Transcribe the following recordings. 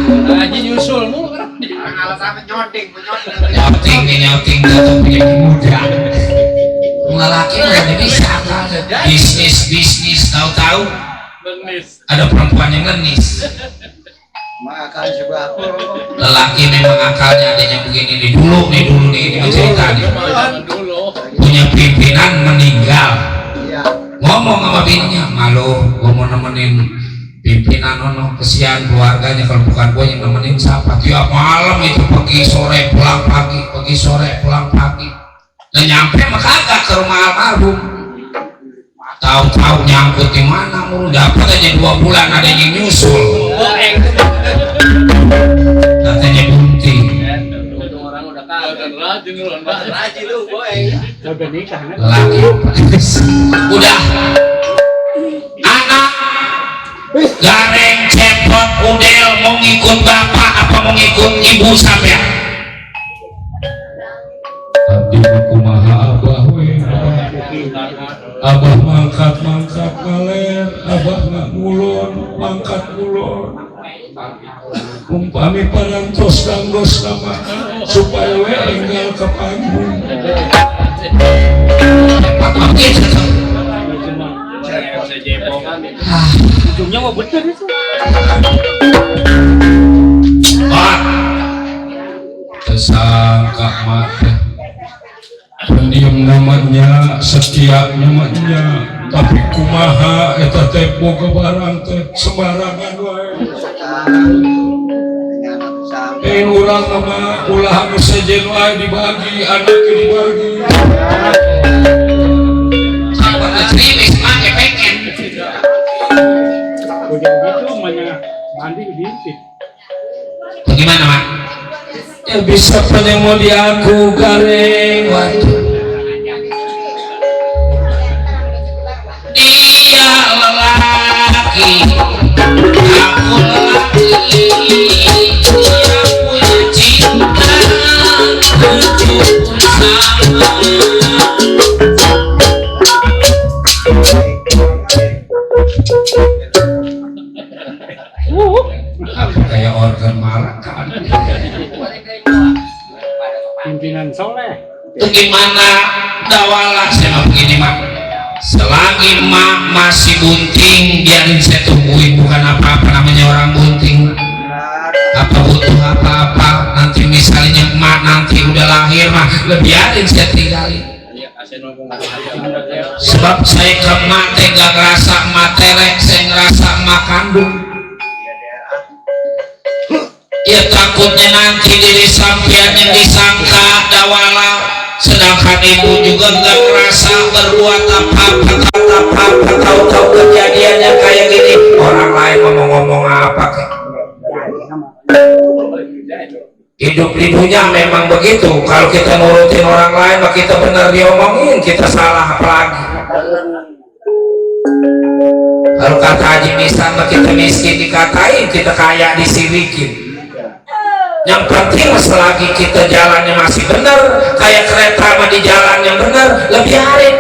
Ngaji nyusul mulu kan. Alasan nyoding nyauting tuh punya muda. Lelaki nggak bisa kan? Bisnis tahu-tahu ada perempuan yang ngenis. makan juga Lelaki memang akalnya adanya begini nih dulu nih cerita nih. Punya pimpinan meninggal. Ngomong sama bininya, malu gua mau nemenin pimpinan ono, kesian keluarganya, kalau bukan gua yang nemenin siapa? Tiap malam itu pergi sore pulang pagi dan nyampe mah kagak ke rumah almarhum. Tahu-tahu nyangkut di mana mulu, dapat aja 2 bulan ada yang nyusul. Katanya bunting. Orang udah kagak rajin lu boy. udah nikah Lagi udah anak gareng cepot udel mau ngikut bapak apa mau ngikut ibu sampean? Abdi kumaha abah we, abah mangkat ngaler, abah ngulon mangkat ngulon. Umpami parantos gangos nama supaya we enggal ke panggung. ujungnya mau bener itu tersangka mati pendiam namanya setia namanya tapi kumaha eta teh boga barang teh sembarangan wae urang mah ulah anu sejen wae dibagi anak dibagi sabar serius make pengen udah gitu mana mandi diintip bagaimana mak? Ya bisa penemu di aku gareng waduh dia lelaki aku lelaki dia punya cinta tujuh pun sama kayak organ marah kan pimpinan soleh itu gimana dawalah saya begini mak selagi mak masih bunting biarin saya tungguin bukan apa-apa namanya orang bunting apa butuh apa-apa nanti misalnya mak nanti udah lahir mah biarin saya tinggalin sebab saya ke mak teh gak ngerasa mak terek saya ngerasa mak kandung ya takutnya nanti diri sampean yang disangka dawala sedangkan ibu juga nggak merasa berbuat apa-apa tahu-tahu kejadiannya kayak gini orang lain ngomong apa kayak hidup di dunia memang begitu kalau kita nurutin orang lain maka kita benar diomongin kita salah apalagi kalau kata Haji Misan kita miskin dikatain kita kaya disirikin. Yang penting selagi kita jalannya masih benar kayak kereta mah di jalan yang benar lebih harin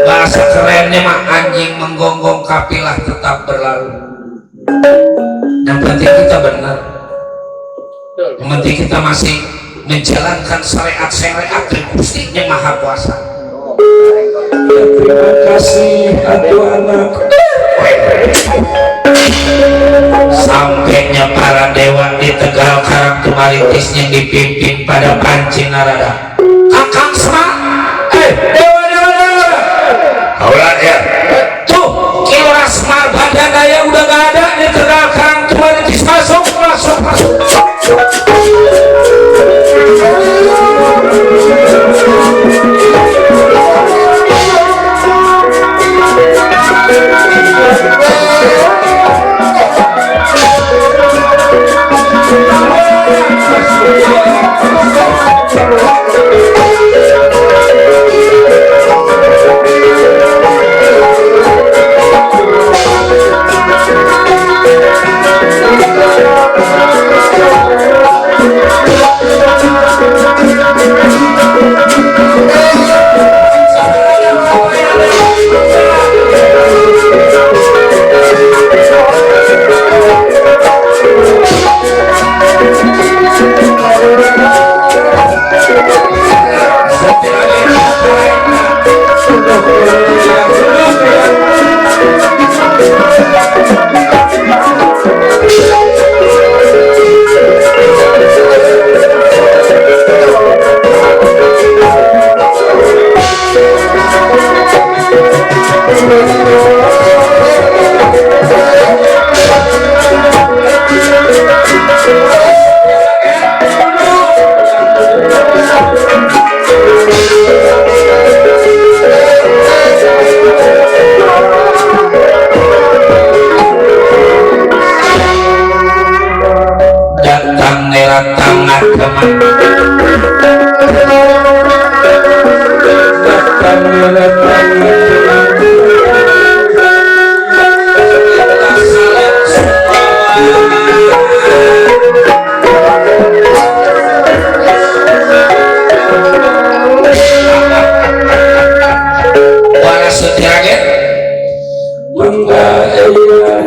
bahasa kerennya mah anjing menggonggong kapilah tetap berlalu yang penting kita benar yang penting kita masih menjalankan syariat dari Gusti yang Maha Kuasa. Terima kasih aduh anak sampainya para dewa di Tegal Karang Tumaritisnya dipimpin pada Panci Narada Kakang Semak dewa kaulah ya tuh Kilora Semar badan daya udah gak ada di Tegal Karang Tumaritis masuk datang teman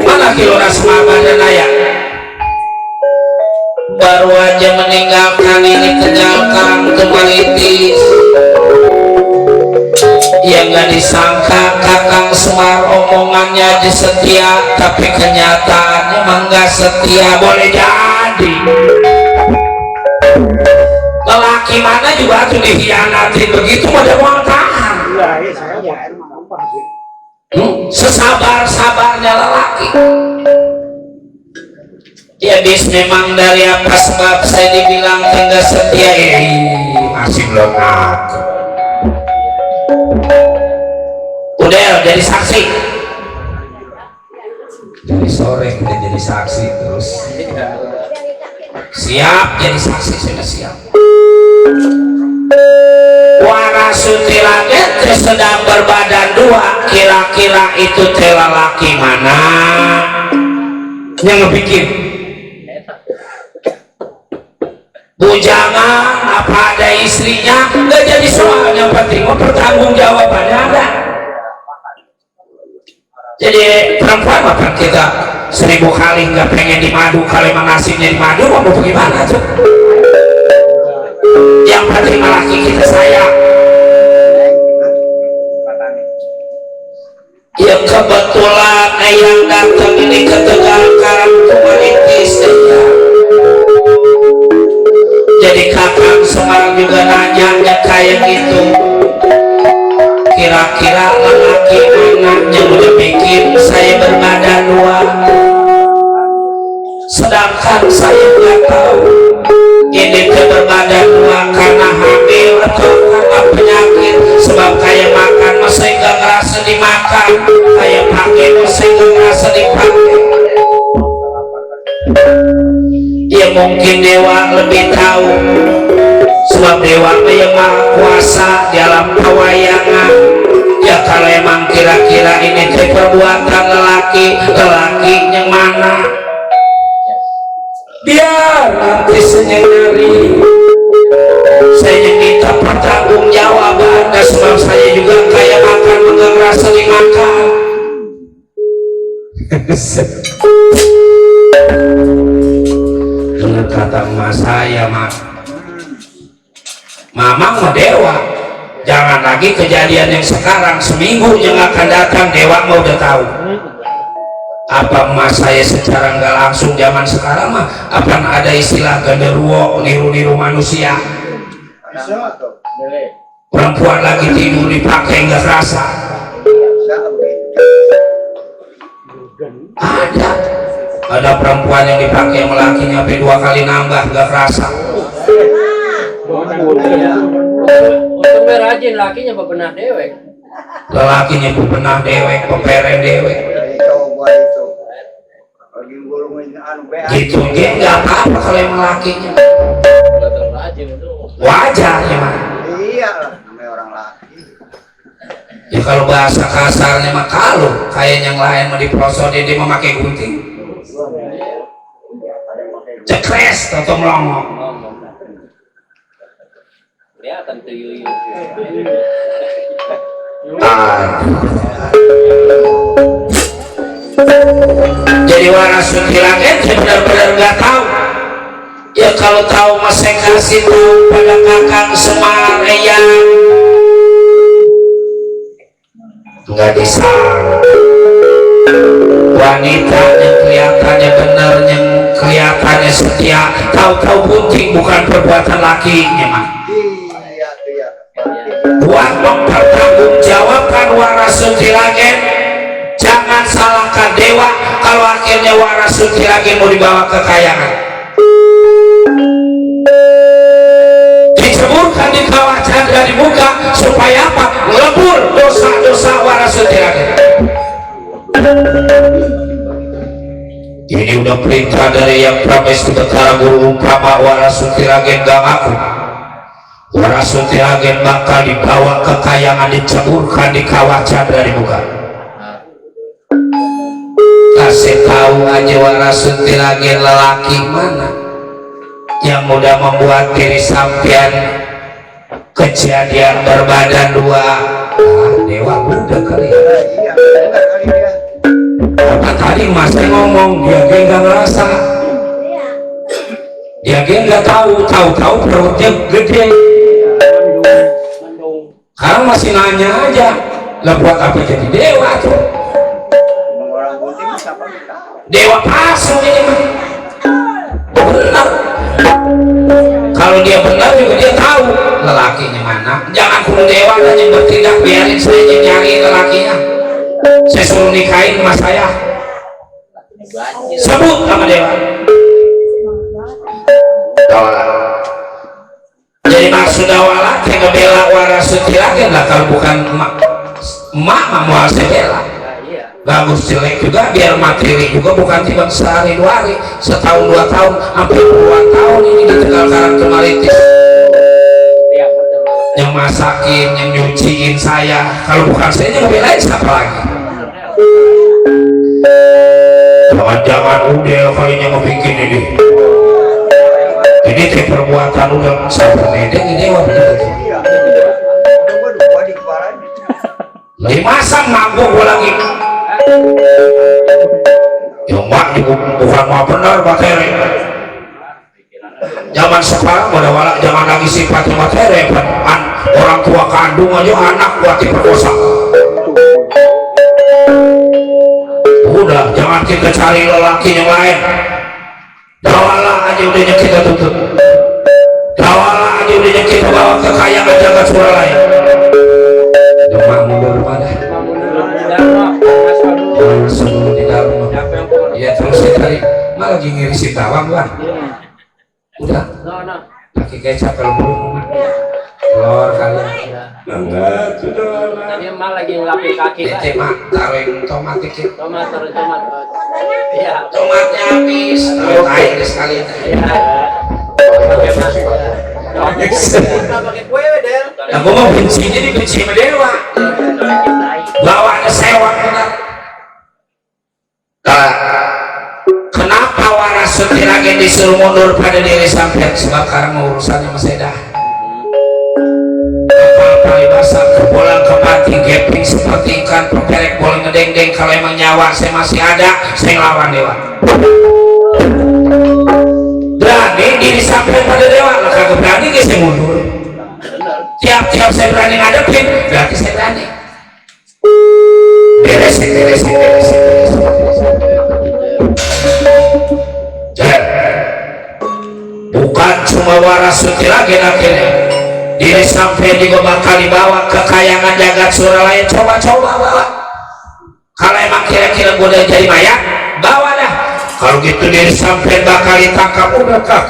mana kilona semaba dan ayah baru aja meninggalkan ini kejalkan kemaritis yang gak disangka Kakang Semar omongannya aja setia tapi kenyataannya emang gak setia. Boleh jadi lelaki mana juga tuh dihianatin begitu pada uang tahan. Sesabar-sabarnya lelaki ya bis memang dari apa sebab saya dibilang enggak setia masih belum aku udah jadi saksi dari sore udah jadi saksi terus siap jadi saksi sudah siap. Warasuti Raden sedang berbadan dua, kira-kira itu teh laki mana yang ngebikin bujangan apa ada istrinya nggak jadi soal, yang penting pertanggung jawabannya ada. Jadi perempuan apa kita 1000 kali nggak pengen dimadu kali nasibnya dimadu mau bagaimana tuh, yang penting laki kita sayang. Ya kebetulan yang datang ini ke Tegal Kumaritis ya. Jadi Kakang Semar juga nanya kayak gitu, kira-kira lelaki mana yang udah bikin saya berbadan dua, sedangkan saya nggak tahu ini berbadan dua karena hamil atau karena penyakit. Sebab kayak makan masih nggak ngerasa dimakan, kayak pakai masih nggak ngerasa dipakai. Ya mungkin dewa lebih tahu, sebab dewa yang maha kuasa di alam pewayangan. Ya kalau emang kira-kira ini perbuatan lelaki yang mana, biar nanti senyari saya minta pertanggung jawaban. Dan sebab saya juga kayak makan enggak ngerasa dimakan. Dengan kata emas saya Mamang mau dewa, jangan lagi kejadian yang sekarang, seminggu yang akan datang dewa mau udah tahu. Apa emas saya secara nggak langsung zaman sekarang mah akan ada istilah genderuwo, niru-niru manusia. Perempuan lagi tidur dipakai nggak rasa. Ada perempuan yang dipakai yang lakinya sampai 2 kali nambah nggak rasa. Untuk berajin lakinya bebenah dewek. Lelakinya bebenah dewek, peperen dewek. Gitu dia nggak apa-apa kalau yang lakinya. Wajar ya mah. Iya lah, namanya orang laki. Ya kalau bahasa kasarnya mah kalau kayak yang lain mau diprosodi dia memakai gunting. Cekres atau melongo. Kelihatan tuyul. Jadi Warasuti Raden benar-benar nggak tahu. Ya kalau tahu masih kasih tahu pada Kakang Semar yang nggak disangka. Wanita yang kelihatannya benar, yang kelihatannya setia, tahu-tahu gunting bukan perbuatan lakinya mah. Iya. Buat mempertanggungjawabkan Warasuti Raden, jangan salahkan dewa kalau akhirnya Warasuti Raden mau dibawa ke kayangan. Diceburkan di kawah candra di muka supaya apa? Melebur dosa-dosa Warasuti Raden. Ini udah perintah dari yang Pramestu Betara Guru Umpama Warasuti Ragen Gamaku. Warasuti Ragen bakal dibawa ke kayangan, diceburkan di kawah Chandra dibuka. Kasih tahu aja Warasuti Ragen lelaki mana yang mudah membuat diri sampean kejadian berbadan dua. Dewa Buddha kali ya. Iya, benar kali dia. Apa tadi mas ngomong dia nggak ngerasa, dia nggak tahu perutnya gede. Sekarang masih nanya aja, lah buat apa jadi dewa tuh? Orang gunting siapa nggak tahu. Dewa palsu ini mah. Benar. Kalau dia benar juga dia tahu lelakinya mana. Jangan kudu dewa hanya bertindak, biarin saya nyari lelakinya. Saya suruh nikahin sama saya. Sebut sama dewa. Dawala. Jadi maksud dawala kayak ngebela Warasuti Ragen lah, kalau bukan emak mau saya bela. Bagus jelek juga biar materi juga, bukan tiba sehari dua hari, setahun dua tahun, hampir puluhan tahun ini di Tegal Karang Tumaritis. Yang masakin, yang nyuciin saya, kalau bukan saya yang belain siapa lagi? Jangan-jangan udah kalinya mau bikin ini. Ini teh perbuatan udah sampai ini dewa bener. Iya. Gua dua di kemarin. Lima sam manggung gua lagi. Ya mak bukan mau benar materi. Zaman sekarang pada wala jangan lagi sifat materi, orang tua kandung aja anak buat diperkosa. Udah jangan kita cari lelaki yang lain. Dawala aja udah kita tutup. Dawala aja udah kita bawa ke kayangan jagat surah lain. Demak mundur mana? Langsung di dalam. Ya terus saya tadi malah lagi ngirisin tawang kan. Udah. Pakai kecap kalau belum. Telur kalian. Enggak, sudah. Tadi emak lagi ngelapin kaki kan. Mak taruhin tomat dikit. Tomat, taruh tomat. Iya. Tomatnya habis. Taruh air sekalian. Iya. Pakai kue Del. Nah, gue mau benci jadi benci sama dewa. Bawaannya sewang benar. Kenapa Warasuti Ragen disuruh mundur pada diri sampean? Sebab karena urusannya masih dah. Kapal basah kebolang kemati geping seperti ikan peperek boleh ngedeng-deng. Kalau emang nyawa saya masih ada, saya ngelawan dewa. Berani diri sampean pada dewa, lah kagak berani gak saya mundur. Tiap-tiap saya berani ngadepin, berarti saya berani. Beresin. Bukan cuma Warasuti Ragen akhirnya diri sampai juga bakal dibawa ke kayangan jagat surah lain. Coba bawa. Kalau emang kira-kira gue udah jadi mayat, bawa dah. Kalau gitu diri sampai bakal ditangkap. Udah kak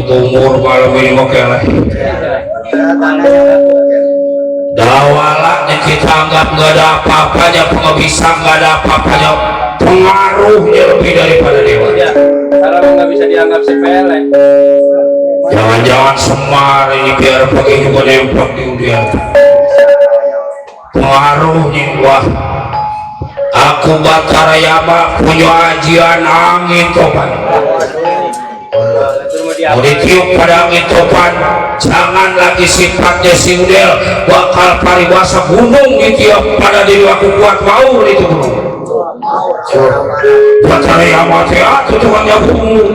umur malam ini mau keleh dawala yang kita anggap nggak ada apa-apanya, pengabisa nggak ada apa-apanya, pengaruhnya lebih daripada dewa. Kalau nggak bisa dianggap sepele, jangan-jangan Semar ini biar pakai juga nempel di udian pengaruhnya. Wah, aku Batara Yama punya ajian angin topan, mau ditiup pada angin topan, jangan lagi sifatnya si udel bakal paribasa gunung ditiup pada diri aku kuat mau itu gunung. Batara Yama itu Tuhan yang gunung,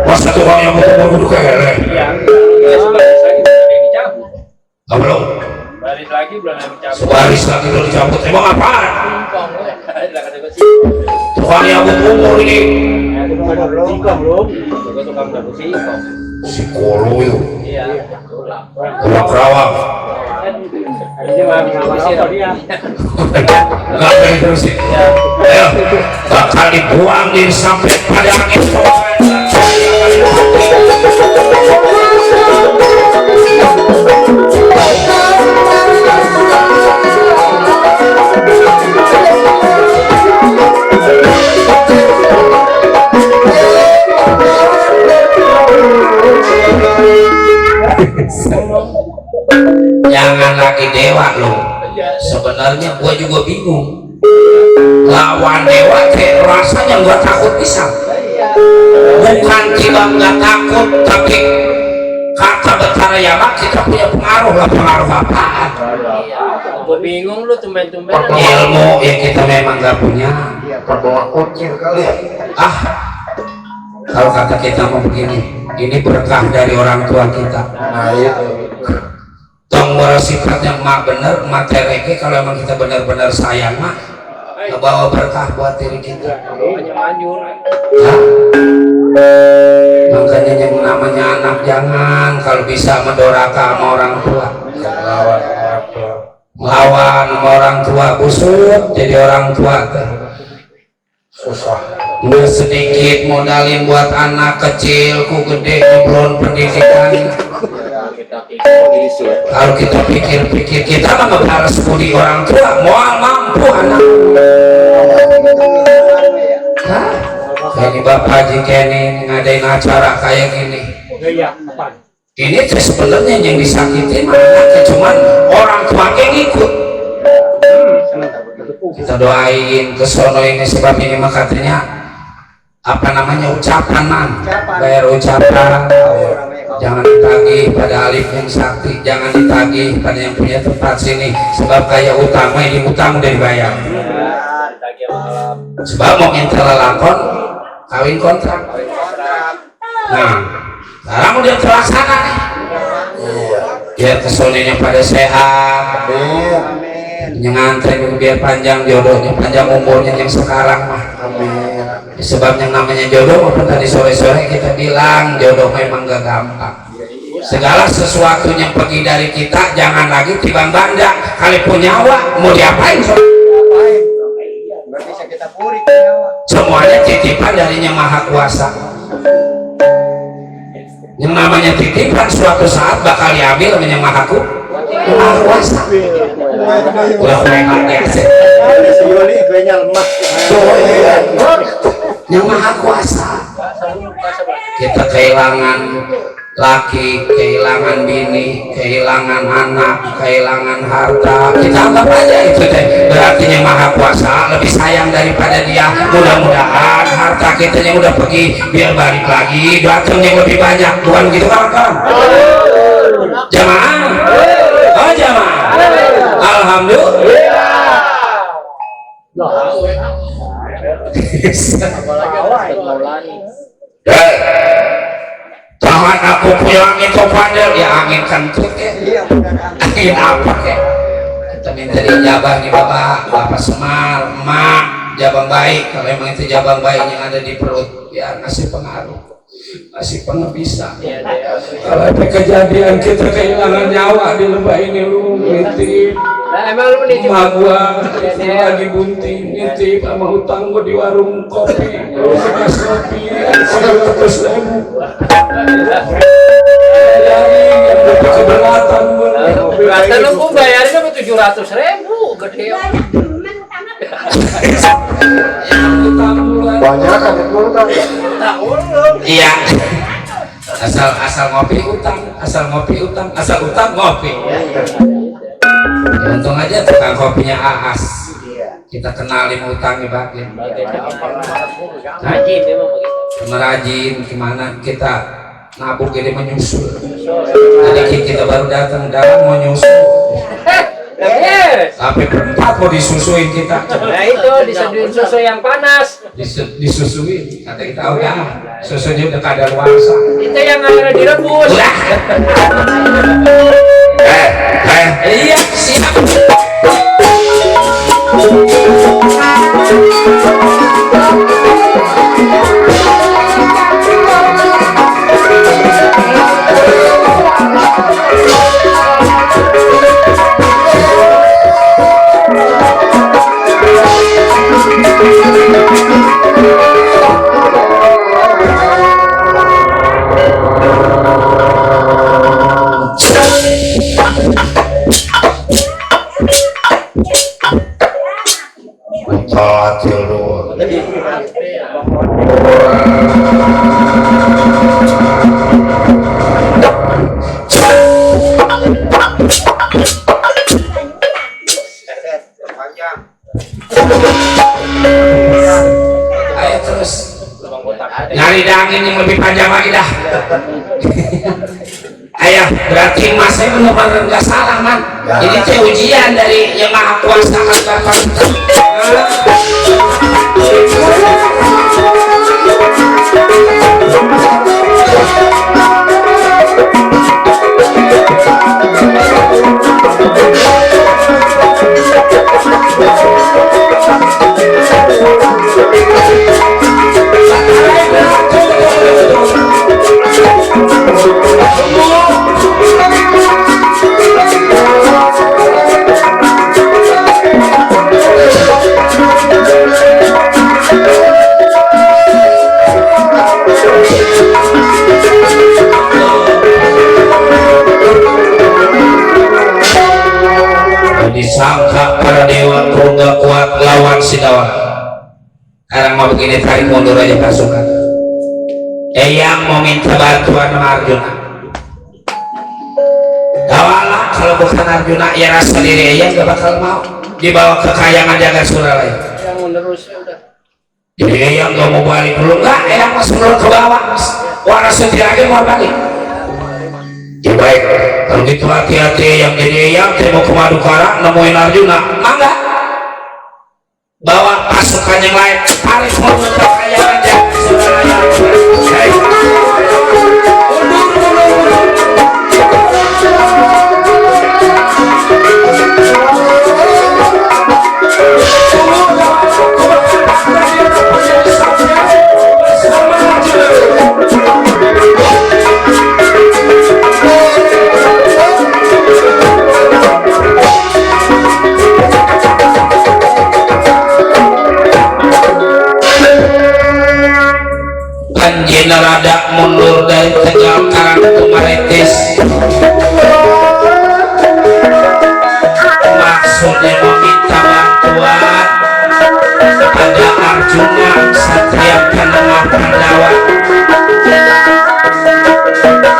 masa Tuhan yang gunung duduk keleh nggak belum balik lagi bulan dicabut. sebaris lagi udah dicabut. Emang apaan Tuhan yang umur ini si kolo itu kurang kerawang nggak ada terus ya, bakal dibuang di sampai pada angin jangan lagi dewa lo. Sebenarnya gua juga bingung lawan dewa kayak rasanya gua takut bisa, bukan kita nggak takut, tapi kata Batara Yama kita punya pengaruh lah. Pengaruh apaan? Gue bingung lu tumben-tumben ilmu yang kita memang nggak punya. terbawa kucing kali. Kalau kata kita mau begini, ini berkah dari orang tua kita. Nah itu. Tong sifatnya mak bener, mak tereke. Kalau emang kita benar-benar sayang mak, bawa berkah buat diri kita. Hah? Makanya yang namanya anak jangan kalau bisa mendoraka sama orang tua. Lawan sama orang tua busuk, jadi orang tua teh Susah. udah sedikit modalin buat anak kecil ku gede belum pendidikan. Kalau kita pikir-pikir kita mah ngebalas budi orang tua, moal mampu anak. Hah? Ini bapak jika ini ngadain acara kayak gini, ini tuh sebenarnya yang disakiti mah anaknya, cuman orang tua yang ikut. Kita doain ke sono ini sebab ini mah katanya apa namanya ucapan man, bayar ucapan. Jangan ditagih pada alif yang sakti, jangan ditagih pada yang punya tempat sini, sebab kayak utama ini utang udah dibayar. Sebab mau minta lelakon kawin kontrak. Nah, sekarang udah terlaksana nih. Biar kesoninya pada sehat, nyangantren biar panjang jodohnya, panjang umurnya yang sekarang mah. Sebab yang namanya jodoh maupun tadi sore-sore kita bilang jodoh memang gak gampang. Segala sesuatunya pergi dari kita, jangan lagi timbang banda kali punya nyawa mau diapain? Semuanya titipan darinya Maha Kuasa. Yang namanya titipan suatu saat bakal diambil dengan Maha Kuasa. Udah memang ya sih. Yang Maha Kuasa. Kita kehilangan laki, kehilangan bini, kehilangan anak, kehilangan harta, kita anggap aja itu deh. Berarti yang Maha Kuasa lebih sayang daripada dia. Mudah-mudahan harta kita yang udah pergi biar balik lagi datang yang lebih banyak. Tuhan gitu kan? Jamaah, oh jamaah, alhamdulillah. Tahan aku punya angin kopandel ya angin kentut ya. Angin apa ya? Kita minta dijabah nih bapak Semar, emak jabang baik. Kalau emang itu jabang baik yang ada di perut ya ngasih pengaruh, ngasih pengebisa. Kalau ada kejadian kita kehilangan nyawa di lembah ini lu nitip. Emang lu nih Emak gua lagi bunting nitip sama hutang gua di warung kopi. Sekas kopi 700.000. Keberatan gua. Keberatan lu gua bayarin sama 700.000 gede. Banyak kan itu kan. Iya. Asal ngopi utang, asal utang ngopi. Ya, untung aja tukang kopinya Aas. Kita kenalin utangnya bagian. Rajin memang begitu. Merajin gimana kita nabung ini menyusul. Tadi kita baru datang mau nyusul. Sampai berempat mau disusuin kita. Nah itu diseduhin susu yang panas. Disusuin. Kata kita udah susunya udah kadaluarsa. Itu yang akhirnya direbus. Iya siap. Ayo terus nyari angin yang lebih panjang lagi dah. Ayo berarti mas saya benar-benar nggak salah man. Ini teh ujian dari yang maha kuasa Bapak. Disangka para dewa purga kuat lawan si Dawala. Sekarang mau begini, tarik mundur aja pasukan. Eyang mau minta bantuan sama Arjuna. Dawala kalau bukan Arjuna ya rasa diri Eyang gak bakal mau dibawa ke kayangan jagat Suralaya. Yang menerus ya udah. Jadi Eyang gak mau balik dulu, enggak, Eyang masuk dulu ke bawah. Waras lagi mau balik. Ya baik, kalau gitu hati-hati yang jadi Eyang mau ke Madukara nemuin Arjuna, mangga bawa pasukan yang lain, tarik semua ke kayangan jagat Suralaya. Panjina rada mundur dari Tegal Karang Tumaritis, maksudnya meminta bantuan pada Arjuna Satria Penengah Pandawa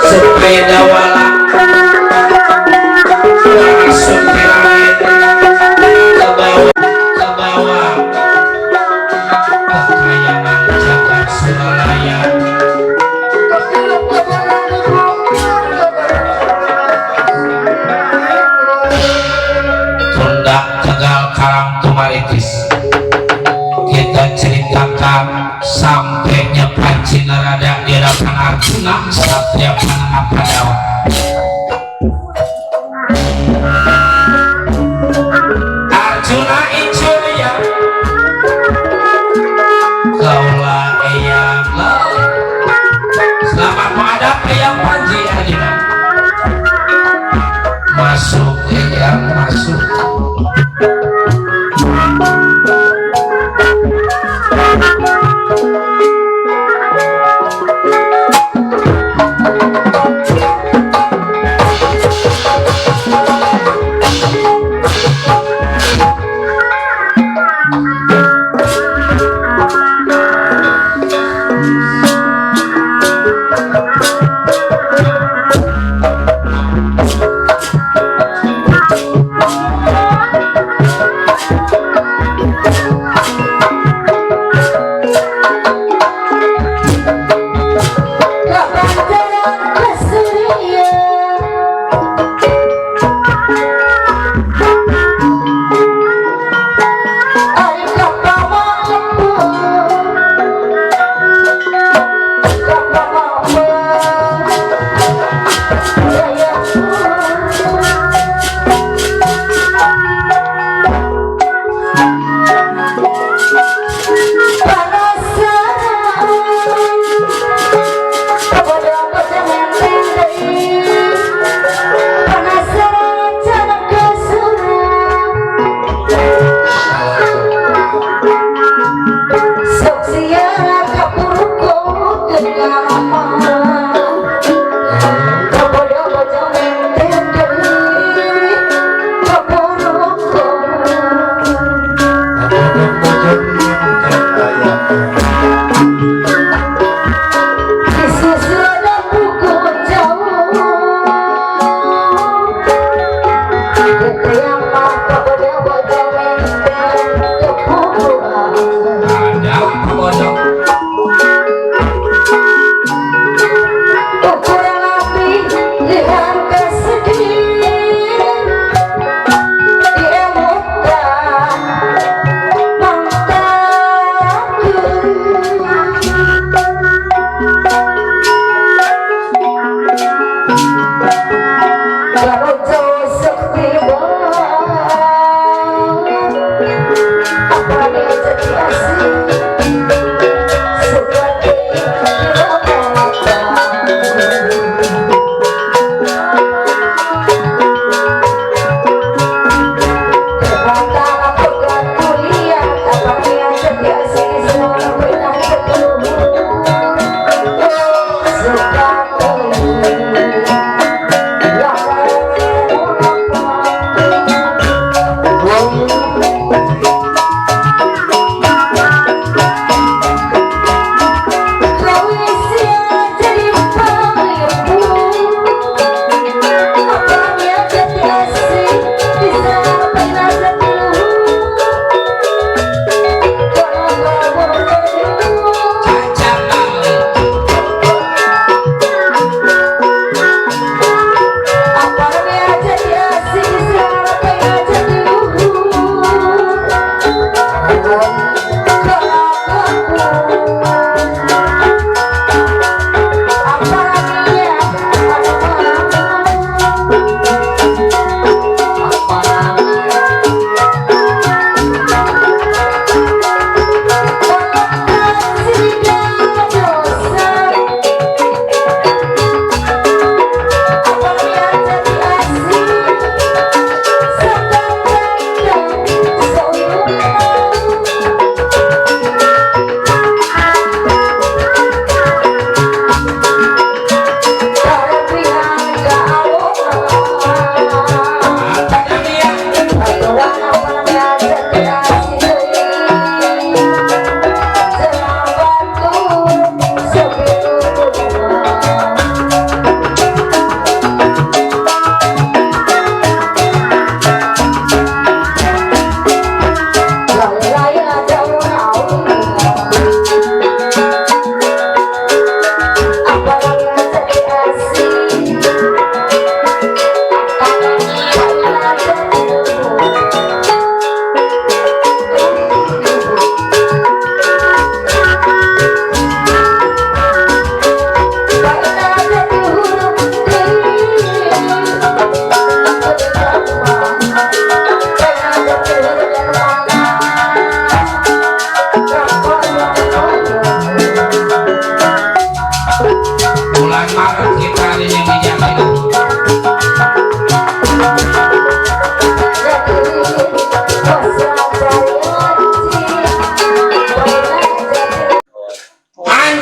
supaya Dawala masuk ke langit ke bawah kayangan jagat Suralaya. Tunda Tegal Karang Tumaritis, kita ceritakan sampainya Panjina Rada di hadapan Arjuna Satria Penengah Pandawa. Arjuna Icurya kaulah Eyang selamat menghadap Eyang Panji Arjuna. Masuk Eyang, masuk.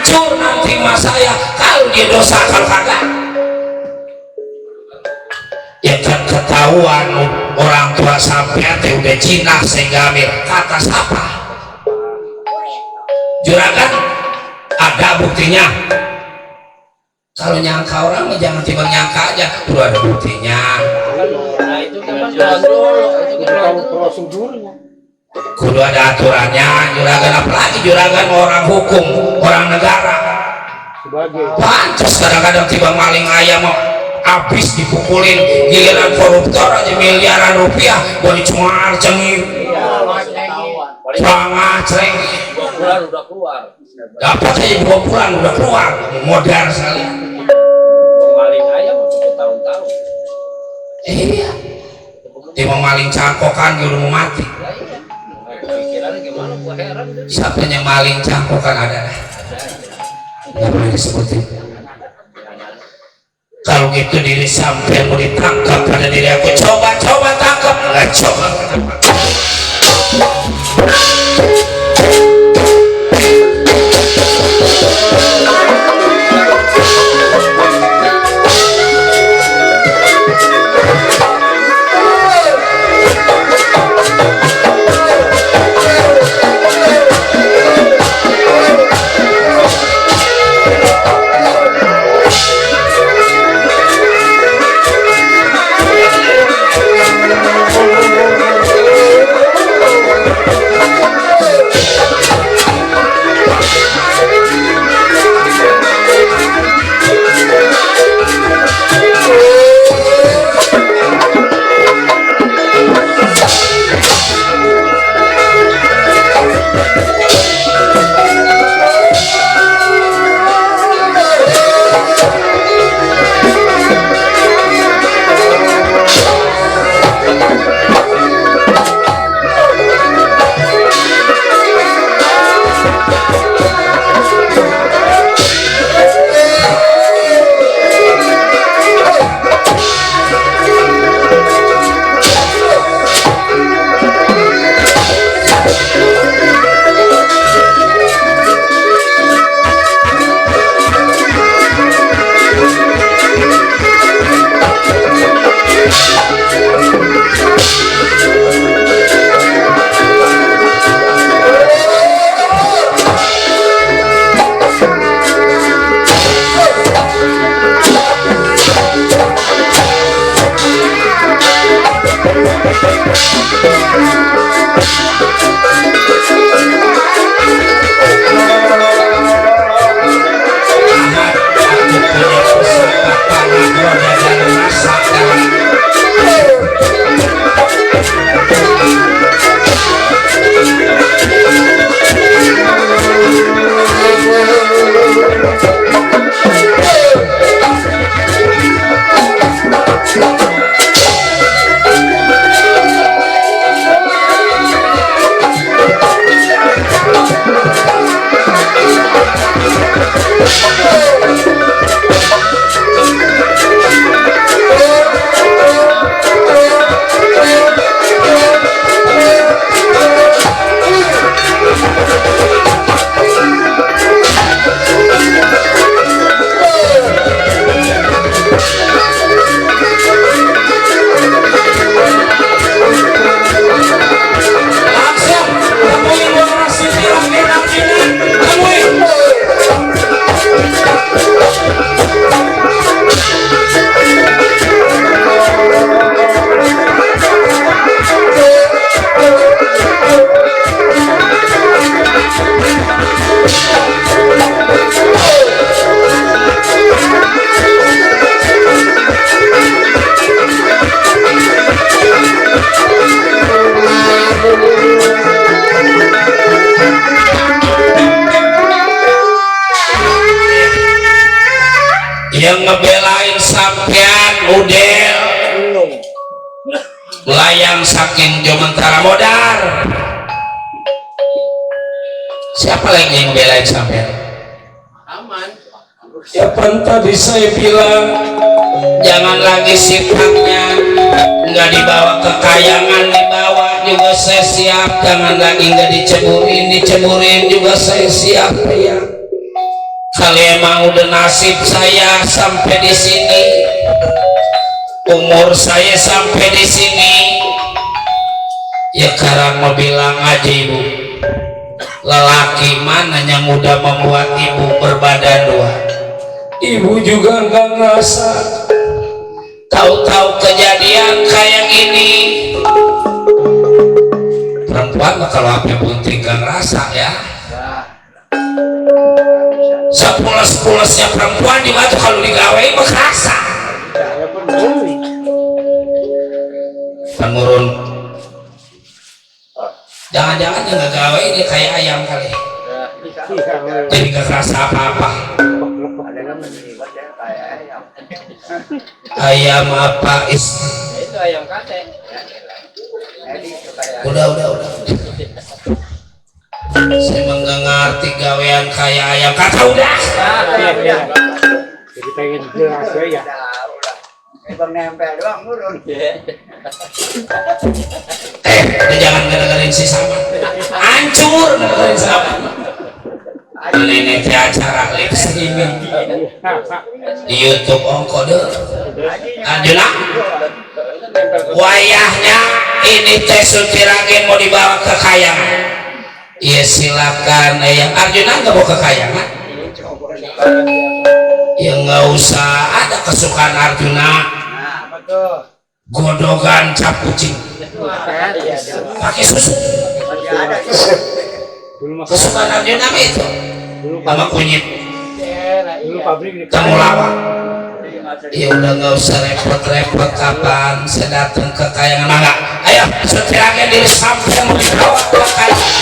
hancur nanti mas saya kalau dia dosa kalau kagak ya kan ketahuan orang tua sampai teh udah jinak sehingga ambil kata siapa juragan ada buktinya kalau nyangka orang jangan tiba nyangka aja udah ada buktinya Nah itu kan dulu, itu kan prosedurnya. kudu ada aturannya juragan apalagi juragan orang hukum orang negara Sebagai pantas kadang-kadang tiba maling ayam mau habis dipukulin giliran koruptor aja miliaran rupiah boleh cuma cengir selama ceng 2 bulan udah keluar. dapat aja 2 bulan udah keluar modal sekali Maling ayam untuk tahun-tahun. iya tiba maling cangkokan dia udah mau mati Pikirannya gimana? Gua heran. siapa yang maling cangkokan ada nggak boleh disebutin kalau gitu diri sampai mau ditangkap pada diri aku coba tangkap nggak coba yang ngebelain sampean udel layang saking jomentara modar siapa lagi yang ngebelain sampean Aman. ya kan tadi saya bilang jangan lagi sifatnya nggak dibawa kekayangan dibawa juga saya siap jangan lagi nggak diceburin juga saya siap ya Kali emang udah nasib saya sampai di sini, umur saya sampai di sini. Ya sekarang mau bilang aja ibu, lelaki mana yang udah membuat ibu berbadan dua? Ibu juga nggak ngerasa. Tahu-tahu kejadian kayak gini, perempuan mah kalau apa bunting nggak ngerasa ya. Sepulas-pulasnya perempuan di batu kalau digawe mah kerasa. Penurun. Jangan-jangan yang nggak gawe ini kayak ayam kali. Jadi nggak kerasa apa-apa. Ayam apa is? Itu ayam kate. Udah. Saya emang nggak ngerti gawean kayak ayam kata udah. Jadi pengen jelas ya. Bang nempel doang turun. Udah jangan gara-garain si sama. Hancur gara-garain sama. Ini acara live streaming di YouTube ongkode. Anjuna wayahnya ini teh Sultiragen mau dibawa ke kayangan. Ya silakan yang Arjuna nggak mau ke kayangan. Ya nggak usah, ada kesukaan Arjuna. Godogan cap kucing pakai susu. Kesukaan Arjuna itu sama kunyit kamu lawan. Ya udah nggak usah repot-repot, kapan saya datang ke kayangan enggak. Ayo setiranya diri sampai mau dibawa ke kayangan.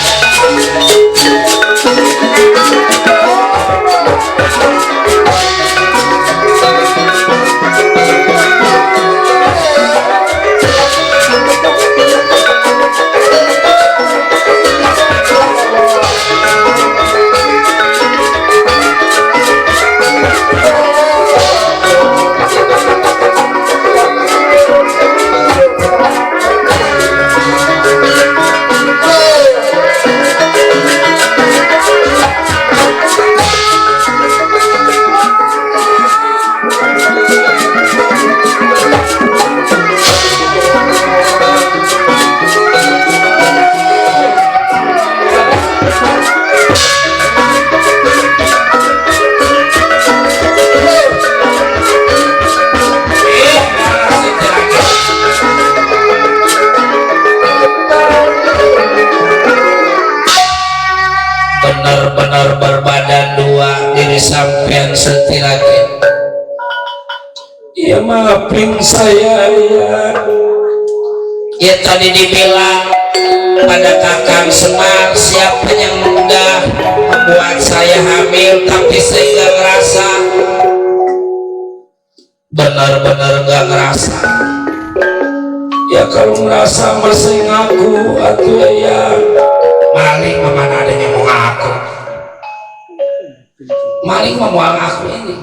Benar-benar berbadan dua, diri sampean Sultiragen. Ya maafin saya ya. Ya tadi dibilang pada Kakang Semar, siapa yang udah membuat saya hamil tapi saya nggak ngerasa. Benar-benar nggak ngerasa. Ya kalau ngerasa masih ngaku atau ya maling mana adanya mau ngaku. Maling mau ngaku ini.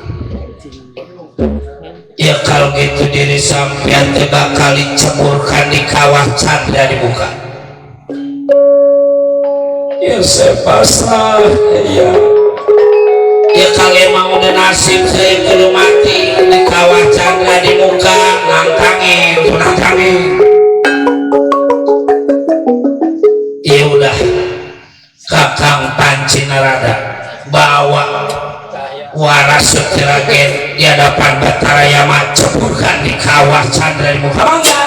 Ya kalau gitu diri sampean teh bakal diceburkan di kawah Chandra di muka. Ya saya pasrah ya. Ya kalau emang udah nasib saya kudu mati di kawah Chandra di muka, nantangin. Ya udah, Kakang Panci Narada bawa waras Sultiragen di hadapan Batara Yama, ceburkan di kawah Chandra di muka. Mangga.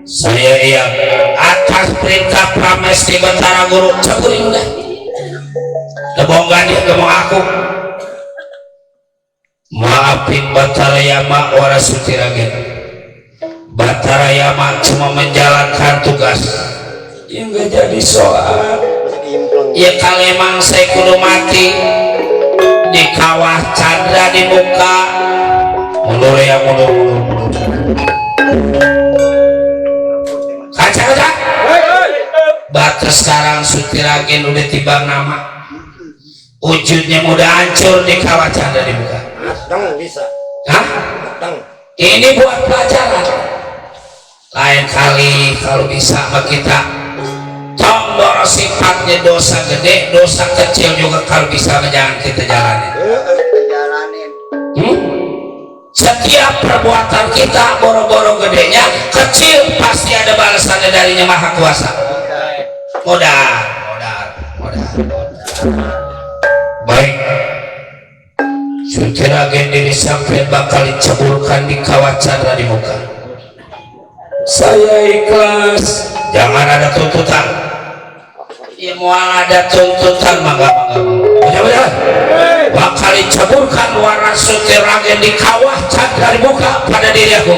Saya atas perintah Pramesti Batara Guru ceburin dah. ngomong dia ngomong aku maafin Batara Yama ora Suci Ragen. Batara Yama cuma menjalankan tugas yang gak jadi soal ya kalau emang saya kudu mati di kawah Chandra di muka mundur ya mundur kaca batas sekarang Suci Ragen udah tiba nama wujudnya mudah hancur di kawah Chandra di muka. Bisa. Hah? Ini buat pelajaran. Lain kali kalau bisa kita tombol sifatnya dosa gede, dosa kecil juga kalau bisa jangan kita jalanin. Setiap perbuatan kita boro-boro gedenya kecil pasti ada balasannya darinya Maha Kuasa. Modal. Baik. Suci Ragen diri sampai bakal diceburkan di kawah Chandra di muka. Saya ikhlas. Jangan ada tuntutan. Ya mau ada tuntutan mangga. Benar-benar. Bakal diceburkan warna Suci Ragen di kawah Chandra di muka pada diri aku.